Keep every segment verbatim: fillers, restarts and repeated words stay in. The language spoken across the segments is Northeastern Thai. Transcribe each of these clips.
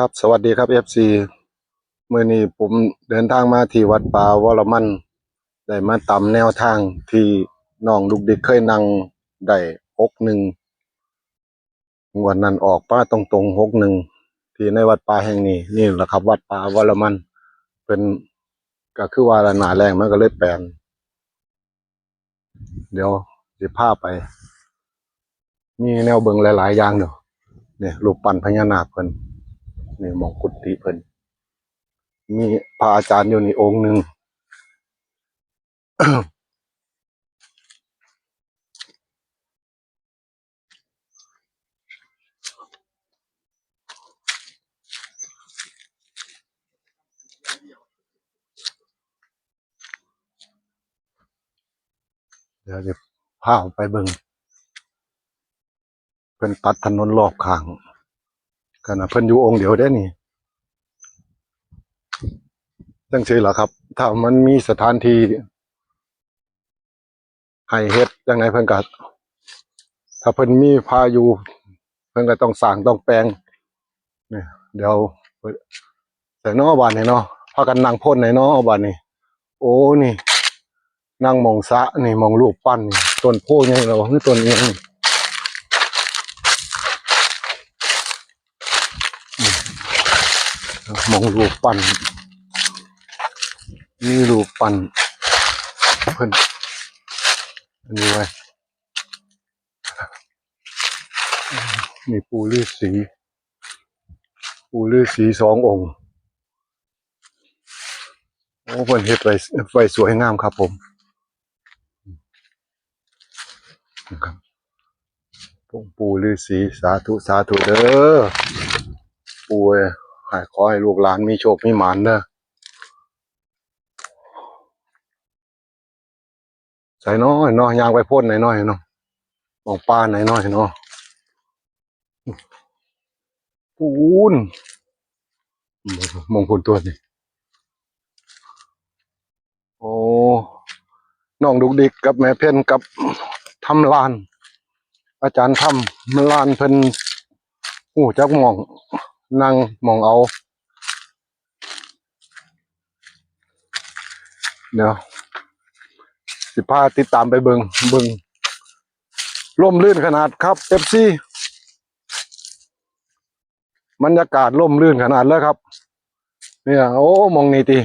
ครับ สวัสดีครับ เอฟซี มื้อนี้ผมเดินทางมาที่วัดป่าวรมัน ได้มาตามแนวทางที่น้องดุกดิกเคยนั่งได้ หกหนึ่ง งวดนั้นออกมาตรงๆ หกหนึ่ง ที่ในวัดป่าแห่งนี้ นี่แหละครับ วัดป่าวรมัน เพิ่นก็คือว่าหน้าแล้งมันก็เลยแปลน เดี๋ยวสิพาไป มีแนวเบิ่งหลายๆ อย่างเด้อ เนี่ย รูปปั้นพญานาคเพิ่น นี่หม่องกุฏิเพิ่น มีพระอาจารย์อยู่นี่องค์หนึ่ง เดี๋ยวสิพาไปเบิ่ง เพิ่นตัดถนนรอบข้าง ขนาดเพิ่นอยู่องค์เดียวเด้นี่ จังซี่ล่ะครับ ถ้ามันมีสถานที่ให้เฮ็ดจังได๋เพิ่นก็ ถ้าเพิ่นมีพระอยู่ เพิ่นก็ต้องสร้างต้องแปลง นี่ เดี๋ยว ใส่น้อบ้านนี่เนาะ พากันนั่งพ่นในน้อบ้านนี่ โอ้ นี่ นั่งหม่องสระนี่ หม่องรูปปั้นนี่ ต้นโพธิ์ใหญ่เหรอ คือต้นอิหยังนี่ หม่องรูปปั้น มีรูปปั้น เพิ่น อันนี้ไว้ มีปู่ฤาษี ปู่ฤาษีสององค์ โอ้ เพิ่นเฮ็ดไว้ ไว้สวยงามครับผม นะครับ ปู่ฤาษี สาธุ สาธุเด้อ ปู่เอ้ย ให้ ขอให้ลูกหลานมีโชคมีหมานเด้อ ใส่น้อยเนาะ ย่างไปพ่นหน่อยๆ เนาะ มองปลาหน่อยๆ เนาะ ปูน มองพ่นตัวนี่ โอ้ น้องดุกดิกกับแม่เพ็ญกับทำลาน อาจารย์ทำลานเพิ่นฮู้จักหม่องนั่งหม่องเอา เดี๋ยว สิพาติดตามไปเบิ่ง เบิ่ง ร่มรื่นขนาดครับ เอฟซี บรรยากาศร่มรื่นขนาดเลยครับ เนี่ย โอ้ หม่องนี้ติ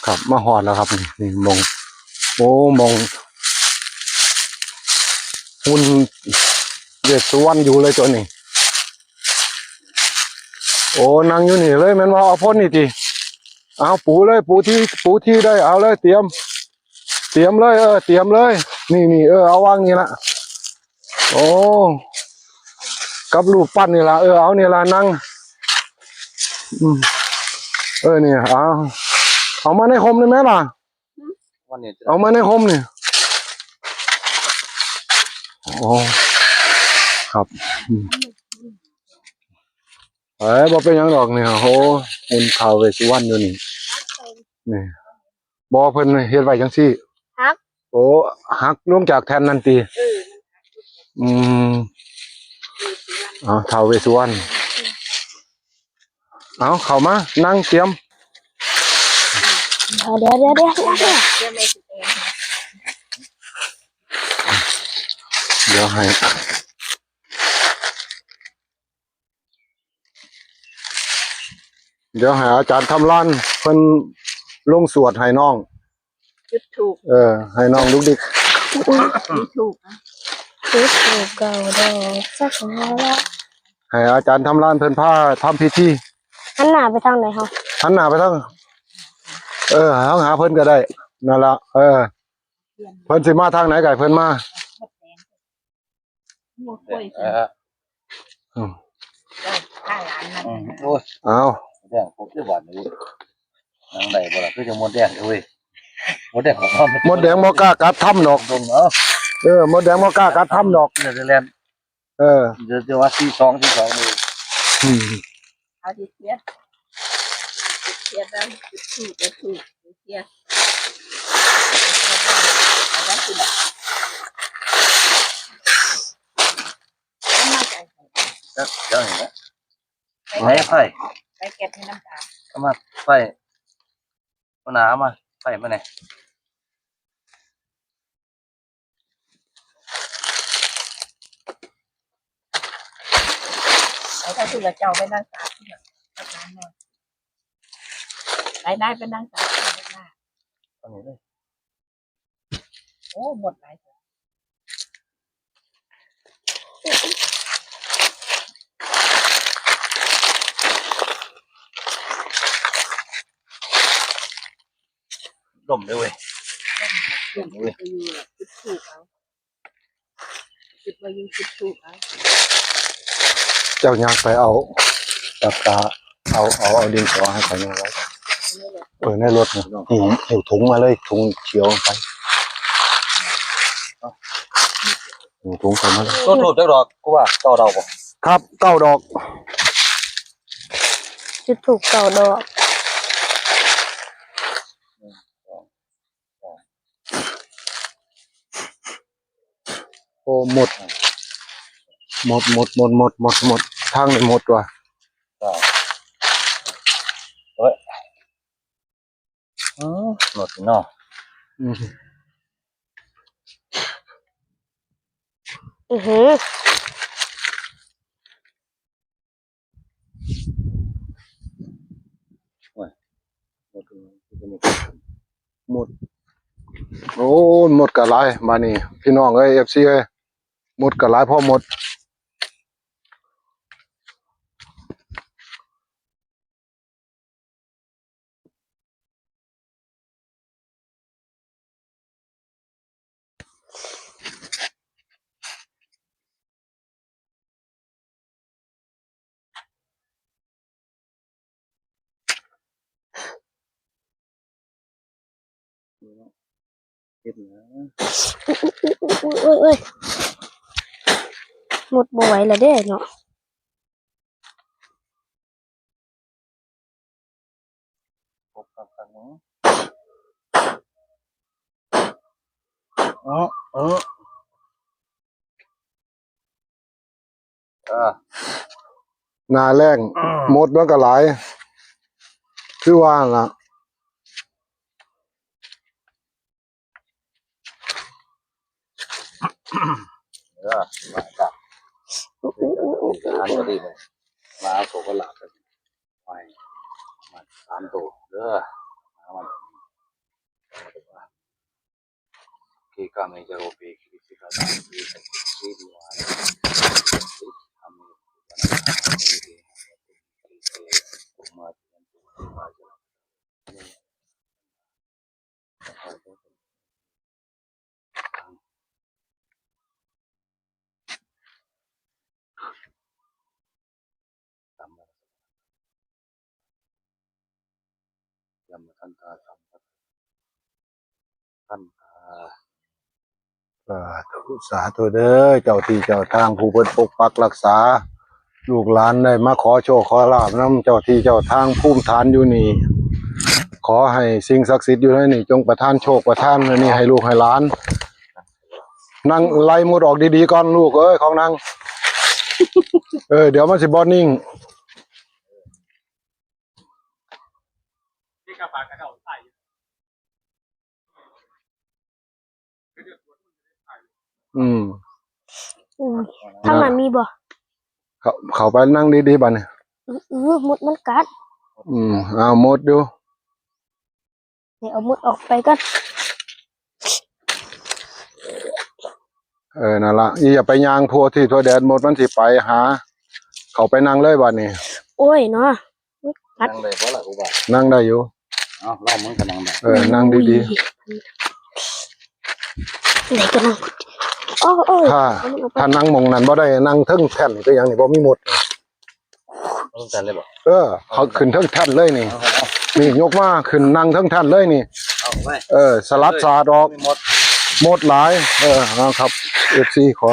ครับ มาฮอดแล้วครับ นี่ นี่หม่อง โอ้ หม่อง หุ่นเวสสุวรรณอยู่เลยตัวนี้ โอ้ นั่งอยู่นี่เลยแม่นบ่ เอาพ่นนี่ติ เอาปูเลย ปูที่ ปูที่ได้ เอาเลย เตรียม เตรียมเลย เออ เตรียมเลย นี่ นี่ เออ เอาวางนี่ละ โอ้ กับรูปปั้นนี่ล่ะ เออ เอานี่ล่ะ นั่ง อืม เออ นี่ เอา เอามาในโฮมได้ไหมล่ะ วันนี้ เอามาในโฮมนี่ โอ้ ครับ อืม เอ้ย บ่เป็นหยังดอกนี่ โอ้ หุ่นท้าวเวสสุวรรณอยู่นี่ นี่ บ่ เพิ่นเฮ็ดไว้จังซี่ หัก โอ้ หักลงจากแท่นนั่นติ เออ อืม เอา ท้าวเวสสุวรรณ เอา เข้ามา นั่งเตรียม เดี๋ยว เดี๋ยว เดี๋ยว เดี๋ยว เดี๋ยว เดี๋ยวให้ เดี๋ยวให้อาจารย์ทำลานเพิ่นลงสวดให้น้อง จุดธูป เออ ให้น้องดุกดิก จุดธูป จุดธูปเก้าดอก สักการะ ให้อาจารย์ทำลานเพิ่นพาทำพิธี หันหน้าไปทางไหนคะ หันหน้าไปทาง เออ หา หาเพิ่นก็ได้ นั่นล่ะ เออ เพิ่นสิมาทางไหนก็ให้เพิ่นมา เออ อืม อืม โอ้ย เอา แดงครบด้วยบาดนี้ นั่งได้บ่ล่ะ คือจะมดแดงเว้ย มดแดงของเรา มดแดงบ่กล้ากัดถ้ำดอก ตรงเนาะ เออ มดแดงบ่กล้ากัดถ้ำดอก เดี๋ยวจะแล่น เออ เดี๋ยวจะว่าสี่สอง สี่สอง เลย อืม เอาที่เทียบ เทียบแล้ว ถูกแล้ว ถูก เทียบ เอาไว้ที่ไหน เอามาใส่ เดี๋ยวเดี๋ยวนี่นะ ไหนไฟ ไปเก็บให้น้ำตาล เอามาไฟ มาหนามา ไฟมาไหน เอาถ้าคุณละเจ้าไปนั่งตากที่หลัง อาบน้ำหน่อย ได้ได้ไปนั่งตากที่หลัง อันนี้เลย โอ้ หมดหลาย ล่มเลยเว้ย ล่มเลย จุดธูปเอา จุดมายิงจุดธูปเอา เจ้าย่างไปเอาปากกา เอา เอา เอาดินสอให้เขายังไว้ เออ ในรถนะ อืม เอาถุงมาเลย ถุงเขียวไป เอาถุงใส่มาเลย จุดธูปจักดอก กูว่าเก้าดอกบ่ ครับ เก้าดอก จุดธูปเก้าดอก โอ้ หมด หมด หมด หมด หมด หมด หมด ทางนี้หมดว่ะ ก็ เฮ้ย อืม หมดเนาะ อืม อือหือ โอ้ย หมด หมด โอ้ หมดกะหลาย บาดนี้ พี่น้องเอ้ย เอฟซี เอ้ย หมดกะหลาย พอหมด เฮ็ดหยัง อุ๊ย อุ๊ย อุ๊ย อุ๊ย อุ๊ย หมดบ่ไหวแล้วเด้เนาะ ครบครับ ครั้งนี้ เออ เออ เออ หน้าแล้ง อืม มดมันก็หลาย คือว่าล่ะ เด้อ มาจ้ะ อุ๊ย อุ๊ย อุ๊ย อุ๊ย อันก็ดีเลย มาเอาโชคเอาลาภกัน ไป มาสามตัวเด้อ มาวันนี้ Kikami jarobi kikami. Yam ma than ta sam ta than ta. สาธุ สาธุเด้อ เจ้าที่เจ้าทางผู้เพิ่นปกปักรักษา ลูกหลานได้มาขอโชคขอลาภนำเจ้าที่เจ้าทางภูมิฐานอยู่นี่ ขอให้สิ่งศักดิ์สิทธิ์อยู่ในนี่จงประทานโชคประทานอันนี้ให้ลูกให้หลาน นั่งไล่มดออกดีๆก่อนลูกเอ้ย ของนาง เออ เดี๋ยวมันสิบ่นิ่ง อืม อืม ทางนั้นมีบ่ เขา เขาไปนั่งดีๆบัดนี้ อื้อ อื้อ มดมันกัด อืม เอามดอยู่ เดี๋ยวเอามดออกไปก่อน เออ นั่นละ อีอย่าไปย่างทั่วที่ทั่วแดน มดมันสิไปหา เขาไปนั่งเลยบัดนี้ โอ้ยเนาะ นั่งได้บ่ล่ะครูบา นั่งได้อยู่ เอ้า ลองมึงก็นั่งได้ เออ นั่งดีๆ อุ้ย ไหนก็นั่ง โอ้ โอ้ ถ้า เอามันออกไป ถ้านั่งหม่องนั้นบ่ได้ นั่งเทิงแท่นก็ยังนี่บ่มีมด เทิงแท่นเลยบ่ เออ เขาขึ้นเทิงแท่นเลยนี่ เอา เอา นี่ยกมาขึ้นนั่งเทิงแท่นเลยนี่ เอาไป เออ สลัดสาดออก มีมด มดหลาย เออ เอาครับ เอฟซี ขอ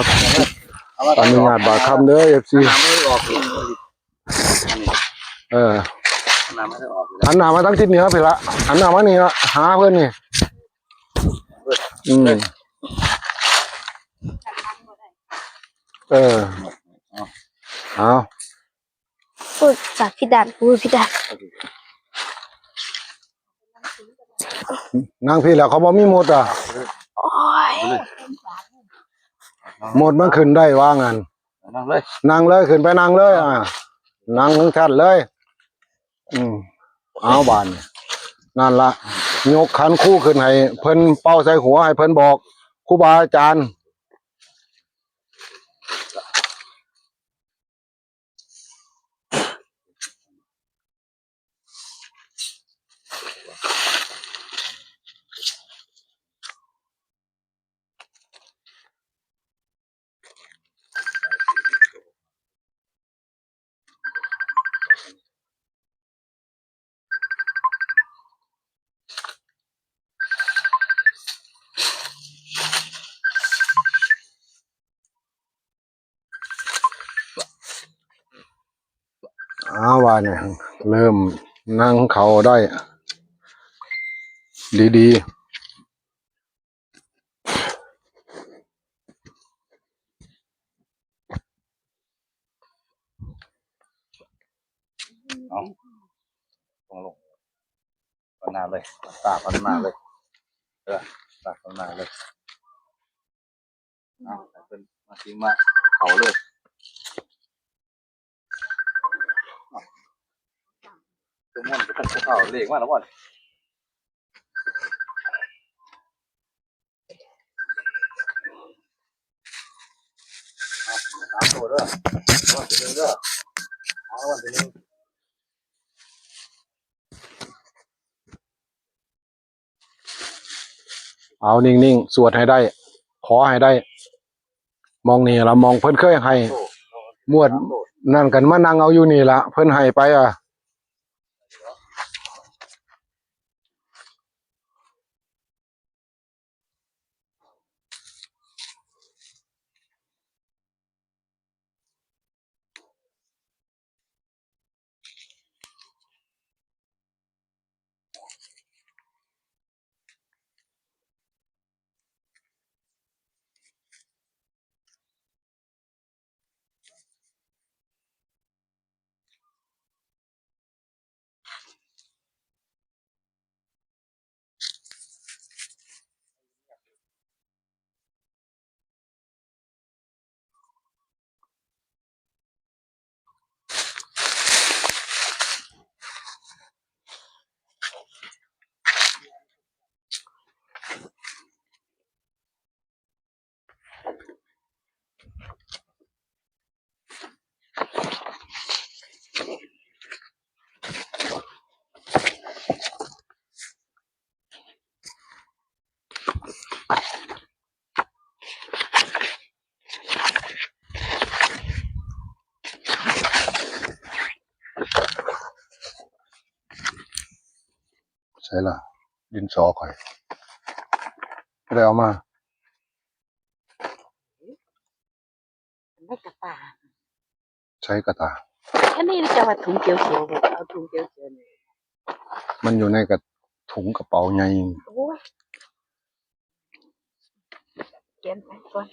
เอามา อนุญาตบาดคำเด้อ เอฟซี น้ำไม่ออกอีก เออ น้ำไม่ได้ออกอยู่แล้ว หันหน้ามาทางทิศเหนือไปละ หันหน้ามานี่ละ หาเพิ่นนี่ อืม เออ เอา เอา พูดจากพี่ดันพูดพี่ดัน นั่งพี่แล้วเขาบ่มีหมดอ่ะ โอ้ย หมดมันขึ้นได้ว่างั้น นั่งเลย นั่งเลยขึ้นไปนั่งเลยอ่ะนั่งทั้งท่านเลย อืมเอาบานนี่นั่นละยกขันครูขึ้นให้เพิ่นเป่าใส่หัวให้เพิ่นบอกครูบาอาจารย์ เอาว่าเนี่ยเริ่มนั่งเขาได้ ดีๆ เอาลงลงพันหน้าเลยตาพันหน้าเลยเออตาพันหน้าเลยเอาให้เป็นมาทิ้งมาเขาเลยตัวมันก็ต้องเขาเลขมาแล้ววัน สามตัวเด้อวันที่หนึ่งเด้อเอาวันที่หนึ่ง เอานิ่งๆ สวดให้ได้ ขอให้ได้ มองนี่ละมองเพิ่นเคยให้ มวดนั่นกันมานั่งเอาอยู่นี่ละเพิ่นให้ไปอ่ะ ใช่ล่ะ ดินสอข่อยได้เอามา ไม่กระตา ใช้กระตา แค่นี้จะว่าถุงเขียวๆแบบเอาถุงเขียวๆนี่ มันอยู่ในกระถุงกระเป๋าไง โอ้ยเขียนไปก่อน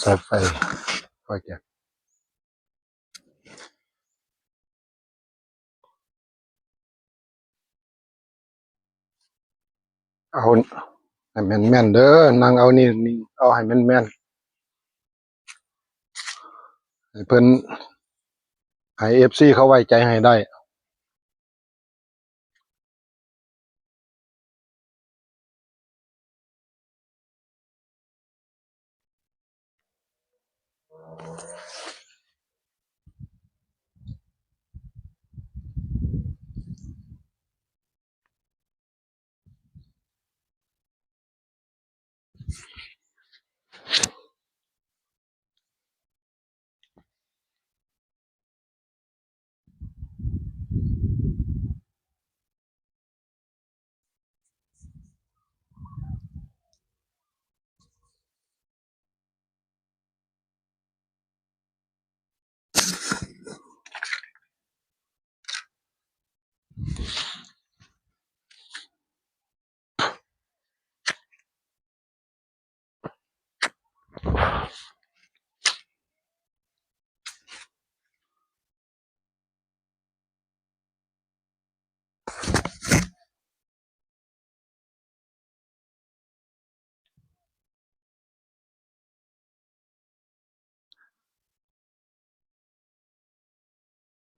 ตัดไฟ ไฟแก๊ส เอาให้แม่นๆเด้อ นั่งเอานี่ นี่ เอาให้แม่นๆ ให้เพิ่น ให้เอฟซีเขาไว้ใจให้ได้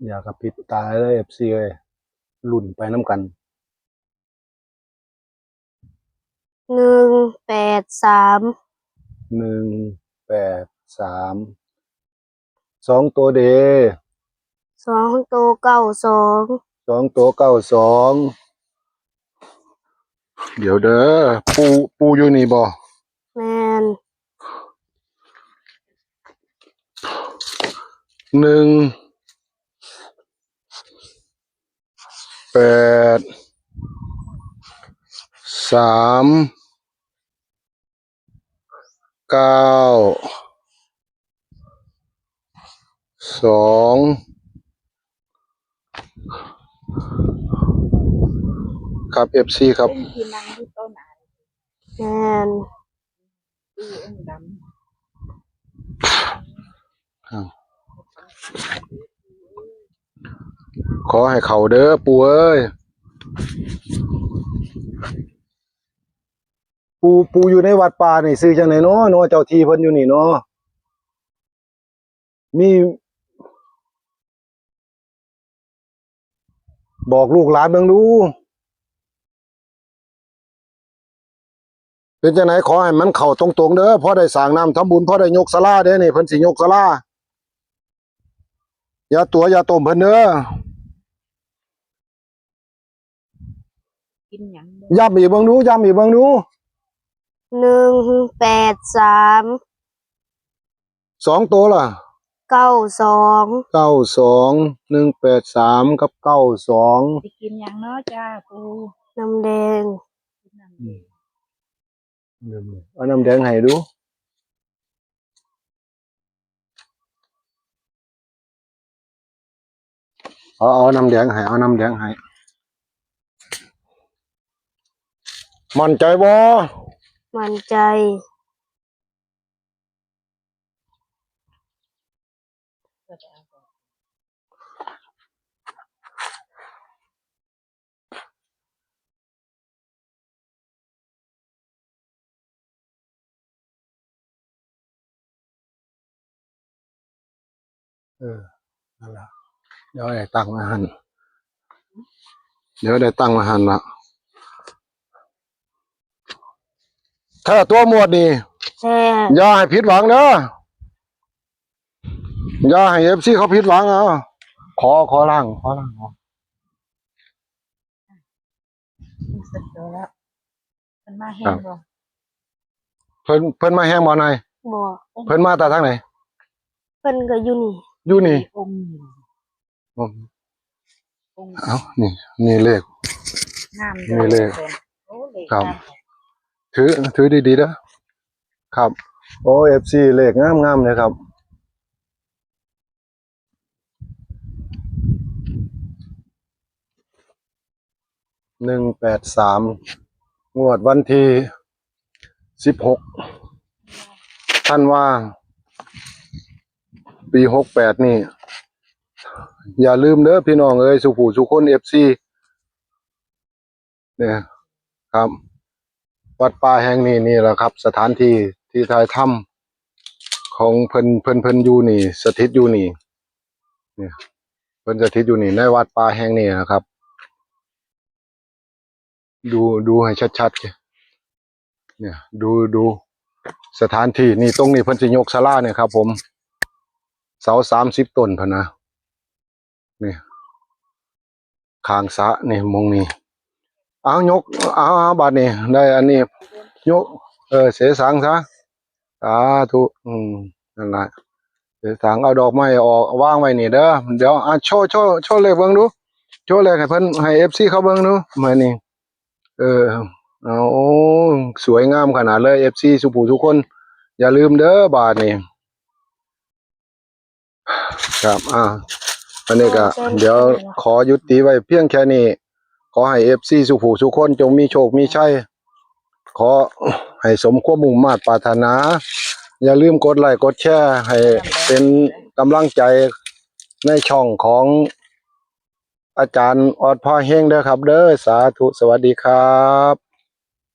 อย่ากระพริบตาเลย เอฟซี เอ้ย ลุ้นไปนำกัน หนึ่งแปดสาม หนึ่งแปดสาม สองตัวเด้ สองตัวเก้าสอง สองตัวเก้าสอง เดี๋ยวเด้อ ปู่ ปู่อยู่นี่บ่ แม่น หนึ่งแปดสาม เก้าสอง ครับ เอฟซี ครับ เป็นที่นั่งอยู่ต้นอะไร แม่น อือ องค์ดำ อ้าว ขอให้เข้าเด้อ ปู่เอ้ย ปู่ ปู่อยู่ในวัดป่านี่ ชื่อจั่งใด๋น้อ น้อ เจ้าที่เพิ่นอยู่นี่น้อ มี บอกลูกหลานเบิ่งดู เป็นจั่งใด๋ ขอให้มันเข้าตรงๆเด้อ พอได้สร้างน้ำทำบุญ พอได้ยกศาลาเด้นี่ เพิ่นสิยกศาลา อย่าตั๋วอย่าต้มเพิ่นเด้อ กินหยังบ่ ย้ำอีกเบิ่งดู ย้ำอีกเบิ่งดู หนึ่งแปดสาม สองตัวล่ะ เก้าสอง เก้าสอง หนึ่งแปดสาม กับ เก้าสอง สิกินหยังเนาะจ้าปู่ น้ำแดง กินน้ำแดง เอาน้ำแดงให้ดู เอา เอาน้ำแดงให้ เอาน้ำแดงให้ มั่นใจบ่ มั่นใจ เออ นั่นล่ะ เดี๋ยวได้ตั้งไว้หั่น เดี๋ยวได้ตั้งไว้หั่นล่ะ แท้ตั๋วงวดนี่ แท้ อย่าให้ผิดหวังเด้อ อย่าให้เอฟซีเขาผิดหวัง เอา ขอ ขอล่าง ขอล่าง เอา เสร็จแล้ว เพิ่นมาแฮงบ่ เพิ่น เพิ่นมาแฮงบ่นาย บ่ เพิ่นมาแต่ทางไหน เพิ่นก็อยู่นี่ อยู่นี่ องค์นี้ อืม องค์ เอ้า นี่ นี่เลข งาม นี่เลข โอ้ เลข ครับ งาม ถือ ถือดีๆเด้อ ครับ โอ้ เอฟซี เลขงามๆเลยครับ หนึ่งแปดสาม งวดวันที่สิบหก ธันวา ปีหกแปดนี่ อย่าลืมเด้อพี่น้องเอ้ย สู่ผู้สู่คน เอฟซี เนี่ยครับ วัดป่าแห่งนี้นี่แหละครับ สถานที่ที่ถ่ายทำของเพิ่น เพิ่น เพิ่นอยู่นี่ สถิตอยู่นี่ เนี่ย เพิ่นสถิตอยู่นี่ในวัดป่าแห่งนี้นะครับ ดู ดูให้ชัดๆ เนี่ย ดู ดูสถานที่นี่ ตรงนี้เพิ่นสิยกศาลาเนี่ยครับผม เสาสามสิบต้นพะนะ นี่ ข้างสระนี่ มองนี่ เอายก เอา เอา บาดนี่ ได้อันนี้ ยก เออ เสสังซะ สาธุ อืม นั่นล่ะ เสสัง เอาดอกไม้ออก วางไว้นี่เด้อ เดี๋ยว อ่ะ โชว์ โชว์ โชว์เลขเบิ่งดู โชว์เลขให้เพิ่น ให้ เอฟซี เขาเบิ่งดู มื้อนี้ เออ เอา โอ้ สวยงามขนาดเลย เอฟซี สู่ผู้สู่คน อย่าลืมเด้อ บาดนี้ ครับ อ่า อันนี้ก็ เดี๋ยวขอยุติไว้เพียงแค่นี้ ขอให้ เอฟซี สู่ผู้สู่คน จงมีโชคมีชัย ขอให้สมความมุ่งมาดปรารถนา อย่าลืมกดไลค์กดแชร์ ให้เป็นกำลังใจในช่องของอาจารย์ออดพาเฮงเด้อครับเด้อ สาธุ สวัสดีครับ